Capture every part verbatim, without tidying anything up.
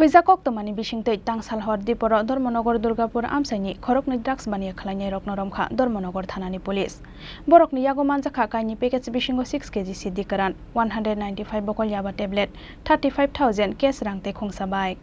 Huijak koktomani bisingtwi tangsal hor diporo Dharmanagar Durgapur amchaini khoroknwi drugs baniya khlainairokno romkha Dharmanagar thanani police. Borokni yago manjakha kainwi package bisingo six K G siddi kwran, one hundred ninety-five bokol yaba tablet, thirty-five thousand cash rang tei khungsa bike.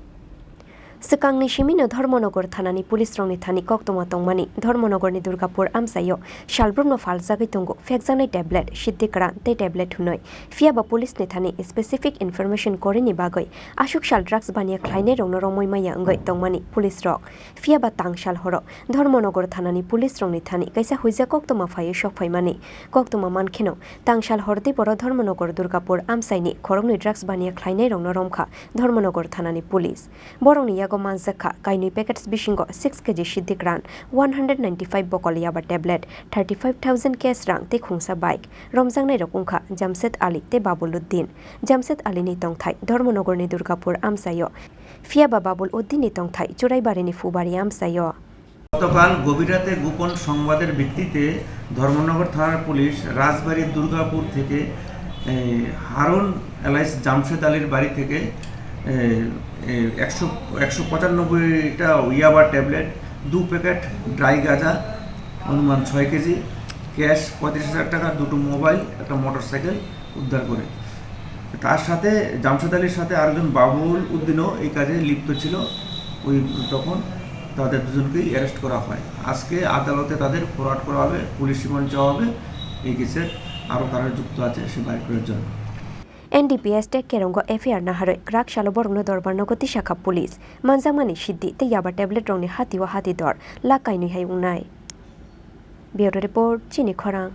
Swkangni simino Dharmanagar thanani police rokni thani koktoma tongmani. Dharmanagarni Durgapur amchaio salbrumno phaljagwi tongo phekjaknai tablet, siddi kwran tei tablet hwnwi. Phiyaba police ni thani specific information korini bagwi aswk sal drugs baniya khlainairokno romwi maya wngwi tongmani police rok. Phiyaba tangsal horo Dharmanagar thanani police rokni thani kaisa huijak koktoma phaiwi sokphaimani. Koktoma mankheno tangsal hor diporo Dharmanagar Durgapur amchaini khoroknwi drugs baniya khlainairokno romkha Dharmanagar thanani police. Borokni yago manjakha kainwi packets bisingo six K G siddi kwran, one hundred ninety-five bokol yaba tablet, thirty-five thousand cash rang tei khungsa bike. Romjaknairok wngkha Jamshed Ali tei Babuluddin. Jamshed Alini tongthai Dharmanagarni Durgapur amchaio. Phiyaba Babuluddinni tongthai Churaibarini Phubari amchaio. গতকাল গভীর রাতে গোপন সংবাদের ভিত্তিতে ধর্মনগর থানার পুলিশ রাজবাড়ি দুর্গাপুর থেকে, এ, হারুন এলাইস জামশেদ আলীর বাড়ি থেকে, এ, এ, একশো, একশো পঁচানব্বইটা ইয়াবা ট্যাবলেট, দু প্যাকেট ড্রাই গাঁজা, অনুমান ছয় কেজি, ক্যাশ পঁয়ত্রিশ হাজার টাকা, দুটো মোবাইল, একটা মোটরসাইকেল উদ্ধার করে। তার সাথে, জামশেদ আলীর সাথে আরেকজন বাবুল উদ্দিনও এই কাজে লিপ্ত ছিল। ওই তখন তাদের দুজনকেই অ্যারেস্ট করা হয়। আজকে আদালতে তাদের ফরওয়ার্ড করা হবে, পুলিশ রিমান্ড চাওয়া হবে এই কেসের আরও কারা যুক্ত আছে সে বার করার জন্য। N D P S tei Kerongo F I R naharwi kwrak salo borokno dorbar nogo tisakha police. Manjakmani siddi tei yaba tablet rokni hatio hati dor lakh kainwi hai wngnai. Bureau Report, Chini Khorang.